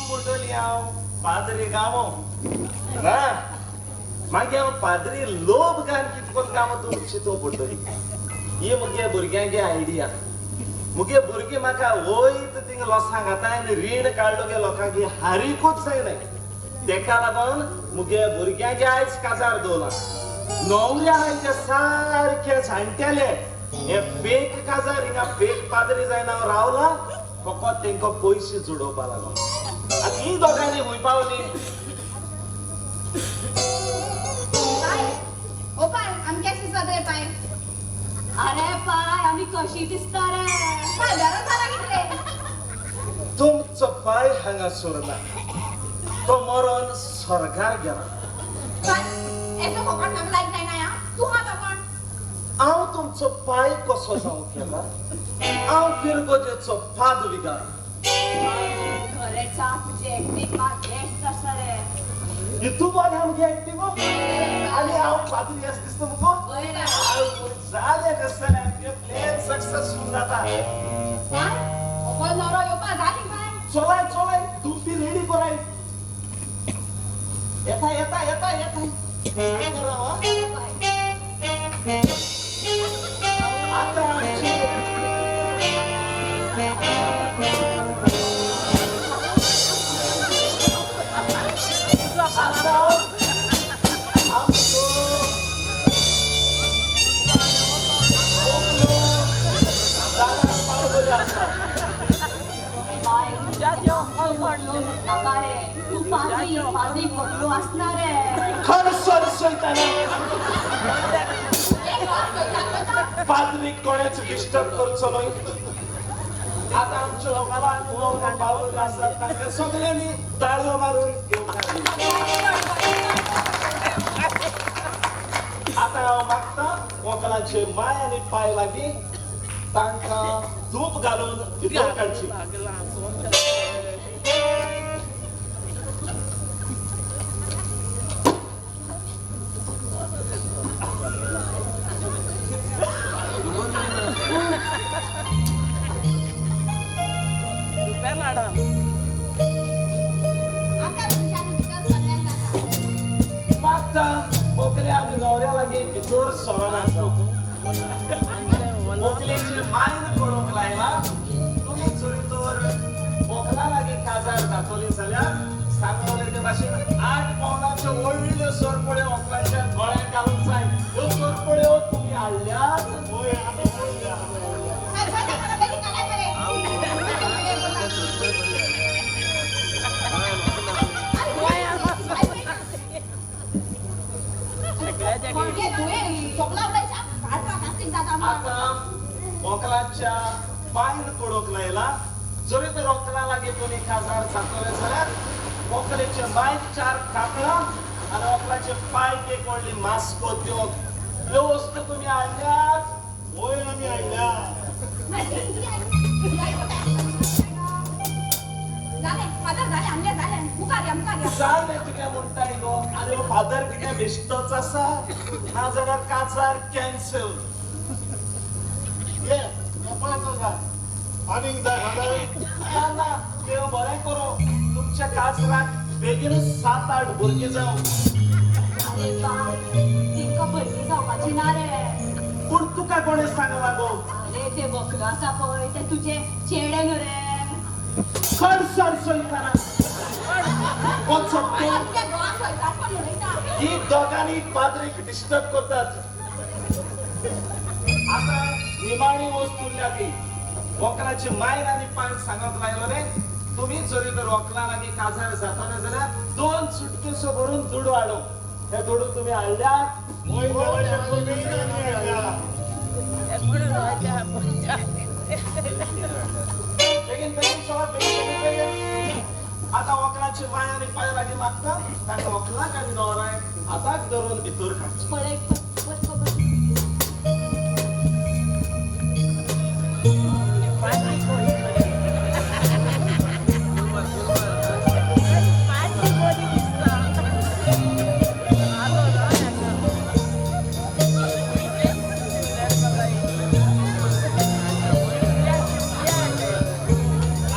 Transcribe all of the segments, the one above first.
म्हणटली हांव पाद्री गांवो ना, मागीर हांव पाद्री लोब घाल कितें करून गांव तुमची तो पडटली. ही मुगे भुरग्यांगे आयडिया. मुगे भुरगीं म्हाका वयत थिंगा लोसां घाताय आनी रीण काडलो गे लोकांक हारिकूच जायनाय. तेका लागून मुगे भुरग्यांगे आयज काजार दवरला. न्हवऱ्या आयचे सारके जाणटेले हे फेक काजार हिंगा फेक पाद्री जायना हांव रावला फकत तेंकां पयशे जुडोवपा लागून. आनी ही दोगांनी खंय पावली? पाय ओ पाय, आमी केस दिसता रे पाय? अरे पाय, आमी कशी दिसता रे? पाय बरो जाला कितले? तुमचो पाय हांगा सोरला, तो मरोन स्वर्गार गेला. पाय एसो कोण म्हाका लायक जायना या तूं हा तो कोण? हांव तुमचो पाय कसो जावंक केला? हांव फिरगोजेचो पाद विगार. खरेंच हांव तुजी एक्टींग मात बेस्ट आसा रे. हितू बरें आमगे एक्टिंग आनी हांव पाद्री अशें दिसता मुगो. जालें कसलें आमगे प्लॅन सक्सेसफूल जाता. पाय ओपो नवरो येवपा जाली पाय. चलाय चलाय दुपी रेडी कराय. येता येता येता येता. आतां आमची आतां आमचो कोंकणो दादा पावलेलो आसा. पाय नाका रे, तूं पाद्री पाद्री कोटलो आसना रे. खर सर सयताना पाद्रीक कोणेच डिस्टर्ब करचो न्हय. आतां आमच्यो लोकांक पावलेलो आसात तांकां सगळ्यांनी ताळयो मारून येवकार दिवचें. आतां हांव मागता व्हंकलांचे माय आनी पाय लागीं तांकां धूप घालून भितर काडची. आमकां तुमच्यानी भितर सरल्यार जाता. मागता व्हंकले आनी न्हवऱ्या लागीं भितर सरना. व्हंकलेची मायन पळोवंक लायला. तुमी जरी तर व्हंकला लागीं काजार जातली जाल्यार सांगतले ते भाशेन 8 पावलांच्यो व्हडल्यो सरपळ्यो व्हंकलाच्या गळ्याक घालूंक जाय. ह्यो सरपळ्यो तुमी हाडल्यात? हय, आमी हाडल्या. पाय जाता म्हाका बेगीन काडाय मरे. आतां व्हंकलाच्या पायन पळोवंक लायला. जरी तर व्हंकला लागीं तुमी काजार जातले जाल्यार व्हंकलेचे मायक 4 कापडां आनी व्हंकलाचे पायक एक व्हडली मास्कोत दिवंक. ह्यो वस्तू तुमी हाडल्यात? हय, आमी हाडल्या. जालें कितें म्हणटाय गो? आनी हो फादर कितें बेश्टोच आसा? नाजाल्यार काजार कॅन्सल. ये हे पळय तुका आनीक जाय फादर? ना ना, देव बरें करूं तुमच्या काजराक बेगीनच 7-8 भुरगीं जावं. अरे बाय, तिंका भुरगीं जावपाची ना रे. पूण तुका कोणें सांगलां गो? अरे ते वक्ल आसा पळय ते तुजे चेडे न्हू रे. खर सर सयताना वचप तूं. ही दोगांनी पाद्रीक डिस्टर्ब करतात. आतां निमाणी वस्त उरल्या ती व्हंकलाची मायन आनी पायन सांगत लायलो रे. तुमी जरी तर व्हंकला लागीं काजार जातले जाल्यार 2 सुटकेसो भरून दुडू हाडूंक. हे दुडू तुमी हाडल्यात? हय, देवाच्या कृपेन आमी हाडल्या. बेगीन बेगीन चला, बेगीन बेगीन बेगीन. आतां व्हंकलाची माय आनी पाय लागीं मागता तांकां व्हंकलाक आनी न्हवऱ्याक हाताक धरून भितर काडचें. पळय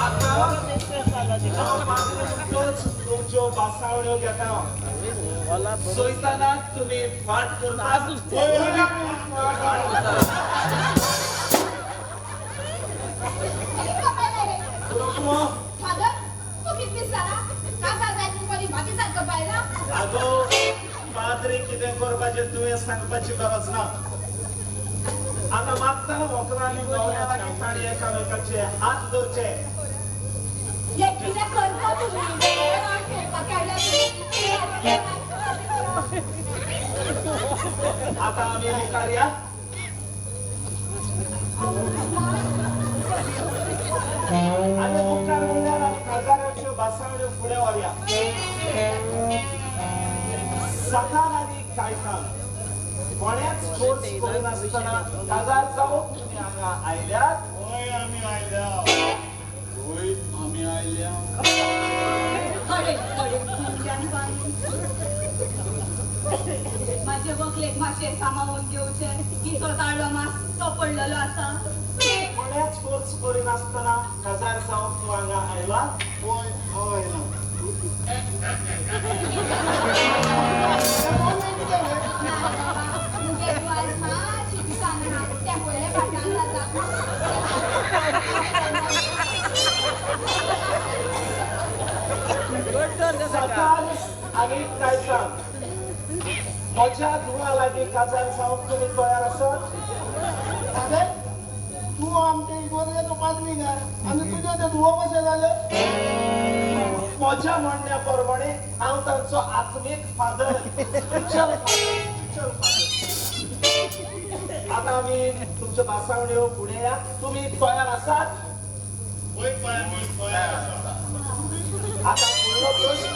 आतां बासावण्यो घेता. सैतानाक तुमी फाट करतात. फादर, तूं कितें दिसता? काजार जायत म्हणून बातीजाद करपा आयला? आगो पाद्री, कितें करपाचें तुवें सांगपाची गरज ना. आतां मागता व्हंकलांनी न्हवऱ्या लागीं तांणी एकामेकाचे हात धरचे. हे कितें करता तुमी? खेळपाक आयला तुमी? आतां आमी मुखार या. आनी मुखार म्हणल्यार आमी काजाराच्यो बासावण्यो फुडें व्हरया. सातान आनी कायतान कोणेच फोर्स करिनासतना काजार जावंक तुमी हांगा आयल्यात. वय आमी आयल्या. वय आमी आयल्या. अरे अरे, तुमच्यान माझे वकलेक मातशें सांबाळून घेवचें. हिचो ताळो मातसो पडलेलो आसा. कोणेच फोर्स करिनासतना काजार जावंक तूं हांगा आयला. वय हांव आयला. मुगे दुआज मातशी दिसान आहा, त्या पयले फाटल्यान जाता. सातान आनी कायतान, म्हज्या धुवा लागीं काजार जावंक तुमी तयार आसात? फादर, तूं आमचे इगोर्जेचो पाद्री न्हय आनी तुजें तें धुवो कशें जालें? म्हज्या म्हणण्या प्रमाणे हांव तांचो आत्मीक फादर, स्पिरिच्युअल फादर. आतां आमी तुमच्यो बासावण्यो फुडें या. तुमी तयार आसात? वय आमी तयार आसा. आतां फुडलो प्रश्न,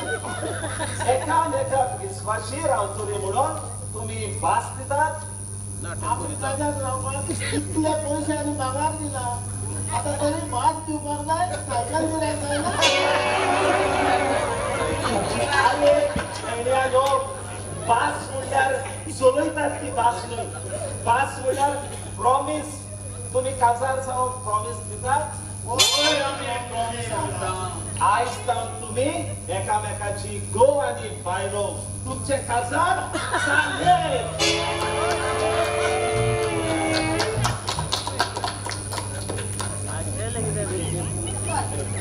एकामेकाक विस्वाशी रावतली म्हणून तुमी भास दितात? आमी काजार रावपाक इतले पयशे आनी भांगर दिला, आतां तरी भास दिवपाक जाय, सायकल दिल्यार जायना? आरे भेंड्यानो, भास म्हणल्यार चलयतात ती भास न्हय. भास म्हणल्यार प्रॉमीस. तुमी काजार जावंक प्रॉमीस दितात? वय आमी प्रॉमीस दिता. आयज तावन तुमी एकामेकाची घोव आनी बायलो. तुमचें काजार जालें.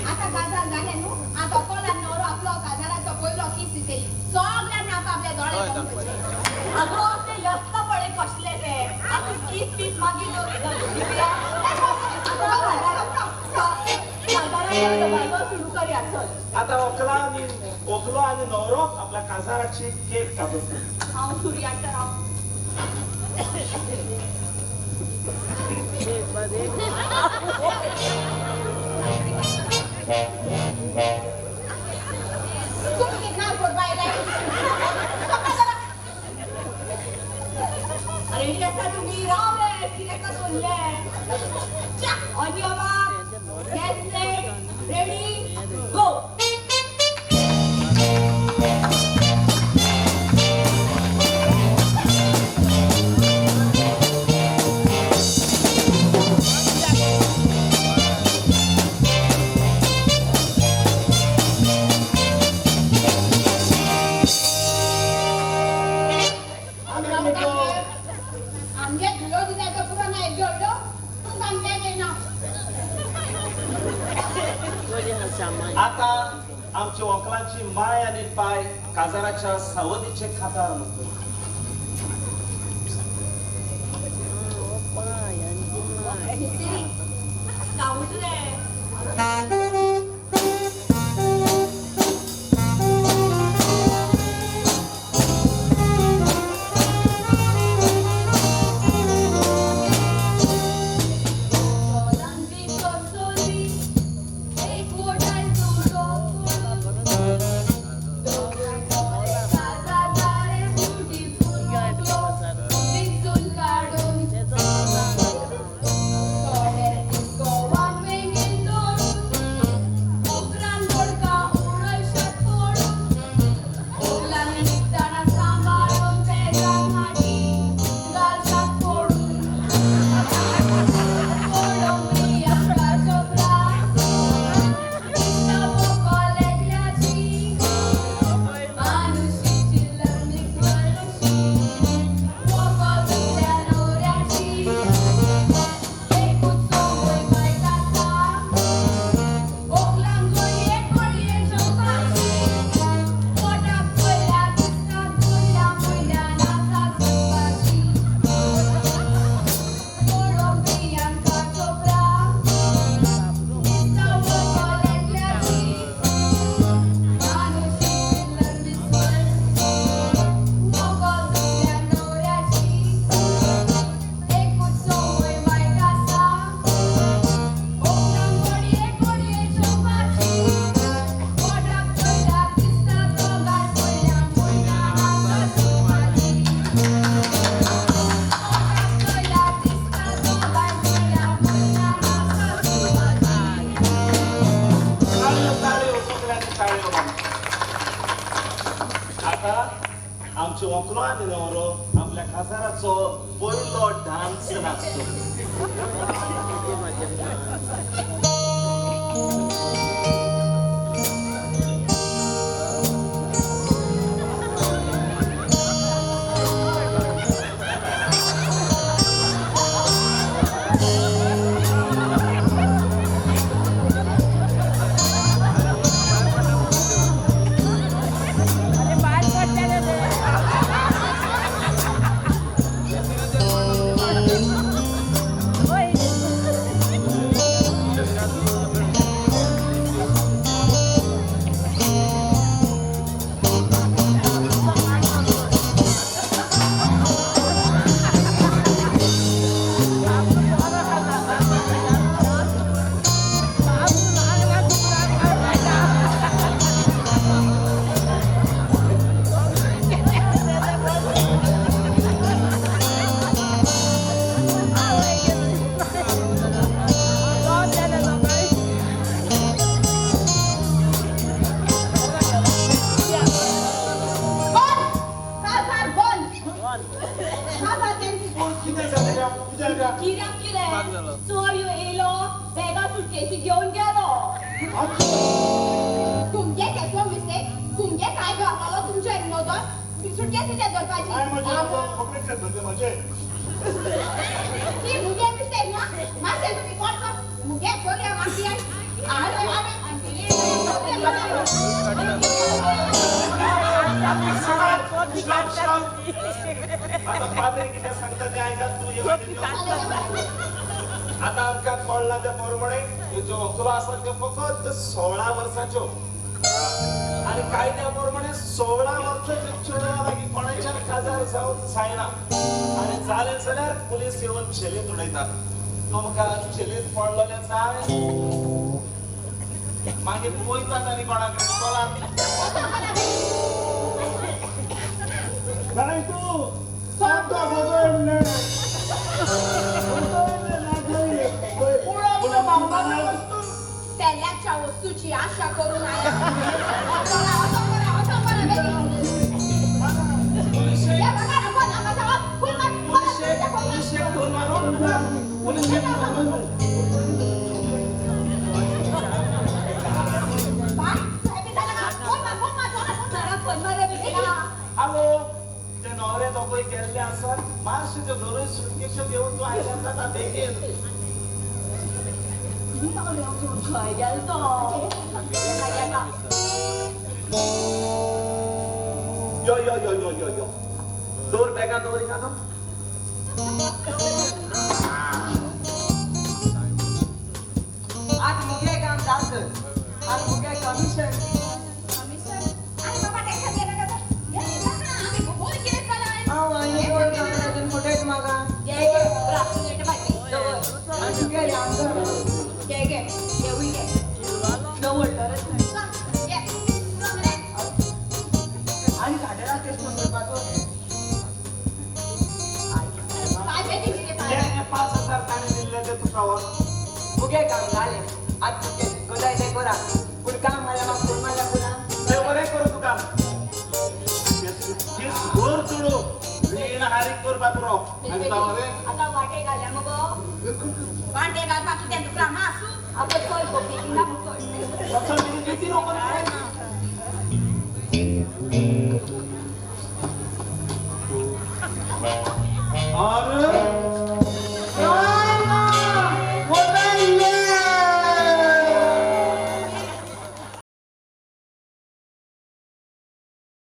आतां काजार जालें न्हू, आतां व्हंकल आनी न्हवरो आपलो काजाराचो पयलो कीस दितली. सगल्यांनी आपआपले दोळे बंद करचे. अगो ते यत्न पळय कसले ते. आतां कीस बीस मागीर दिवया. काजाराचो सुरू करया चल. आतां व्हंकला आनी व्हंकलो आनी न्हवरो आपल्या काजाराची केक कापता. हांव सुरी हाडटा राव. तुमी कितें नाल फोडपा आयलाय? रेडी आसा तुमी? राव रे, कितें का सोडलें? On your mark, get set, ready, go. आनी आमकां आमगे धुलो दिल्यार तो पुरो ना एक जोडलो, तूं सामकें येना. आतां आमच्या व्हंकलांची माय आनी पाय काजाराच्या सावदीचे खातार म्हणटा. सावद रे. Go one wing in the आमचे व्हंकलो आनी न्हवरो आपल्या काजाराचो पयलो डान्स नाचतो. आता आमकां कळ्ळां त्या प्रमाणे ज्यो व्हंकलो आसा त्यो फकत 16 वर्सांच्यो आनी कायद्या प्रमाणे 16 वर्सांच्यो चेडवां लागीं कोणाच्यान काजार जावंक जायना आनी जालें जाल्यार पुलीस येवन झेलींत उडयतात. तुमकां झेलींत पडलेलें जाय मागीर पळयतात आनी कोणा कडेन चलात. पेल्याच्या वस्तूची आशा करून हॅलो ते न्हवरे दोगूय गेल्ले आसात मातशे त्यो दोनूय सुटकेश्यो घेवन तूं आयल्यार जाता बेगीन. खंय गेलो तो? यो यो यो यो यो यो दवर बॅगां दवर हिंगा न्हू. आज मुगे काम जात आज मुगे कमिशन. कमिशन आनी बाबा टेन्शन घेनाका. हांव आनी कोण काम फटयत म्हाका. घे घे दवर तुगे घे घे घेवूय घे दवर आनी घाटेला टेस्ट करपाचो. 5,000 ताणें दिल्ले ते तुका. मुगे काम जालें आज तुगे कोताय तें करा पूण काम जाल्यार म्हाका फोन मारल्या पुना तें बरें करूं तुका. भर चेडूं रीण हारीक करपाक पुरो. आतां वांटे घाल्या मगो. वांटे घालपाक कितें तुका मासू आतां चल गो बेगीन चल. चल बेगीन.